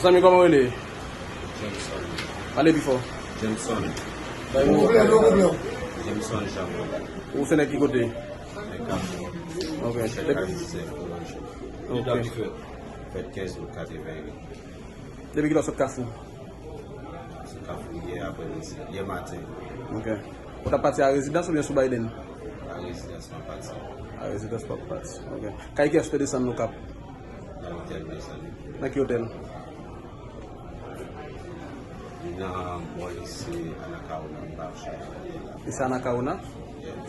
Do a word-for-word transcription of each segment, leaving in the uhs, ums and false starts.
Zanmi, kòman w rele? Jameson. Pale pi fò. Jameson. Bay mwen. Jameson Jean Paul. Ou se nèg ki kote? Nèg Kafou. Ok. Chèk Kafou se Orange. Ok. Fèt kenz out katreven uit. Depi kilè w sot Kafou? Se Kafou yè aprèmidi, yè maten. Ok. Ou t ap pati a rezidans oubyen sou Biden? A rezidans mwen pati. A rezidans w ap pati. Ok. Kay kiyès ou te desann Okap? Nan otèl Mezanmi. Nan ki otèl? Nan bò lise Anacaona, m pa ap chèche. Lise Anacaona?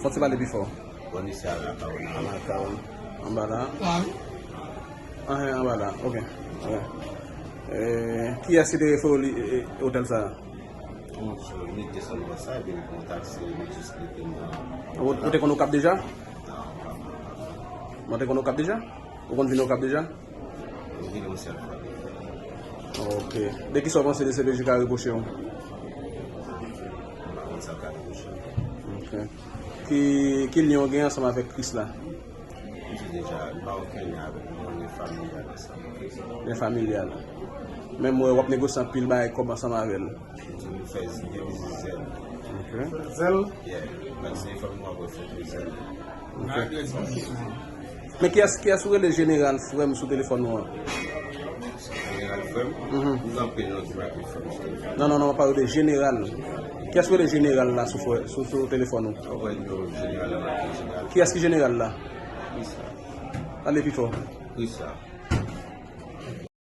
Fò w ti pale pi fò. Bò lise Anacaona. Anacaona. Anba la. Anhen, anba la. Ok. Ok. Eh, kiyès ki te refere w li, eh, eh, otèl sa a? Bon, so, li desann bò sa, epi li pran taksi, li jis mete m nan. Ou, ou te konn Okap deja? Ou te konn Okap deja? Ou konn vin Okap deja? M vin yon sèl fwa. Ok. De ki sa w panse de C P J ka repwoche w? M pa konn sa l ka repwoche. Ok. Ki, ki lyen w gen ansanm avèk Krisla? M di deja, m pa okenn lyen avèk li, nou lyen familyal ansanm. Lyen familyal. Menm w wè w ap negosye anpil bagay kòb ansanm avè l. M di nou fè, nou gen biznis zèl. Ok. Zèl. Yeah. Mwen se fanmi mwen wè foto zèl. Men kiyès, kiyès ou rele jeneral frè m sou telefòn ou an? Jeneral frè m? Mhm. M gen anpil non ki rele frè m sou telefòn. Non, non, non, mwen pale de jeneral. Kiyès ou rele jeneral la sou, frè, sou, sou telefòn ou? Ou wè nimewo jeneral la, jeneral. Kiyès ki jeneral la? Krisla. Pale pi fò. Krisla.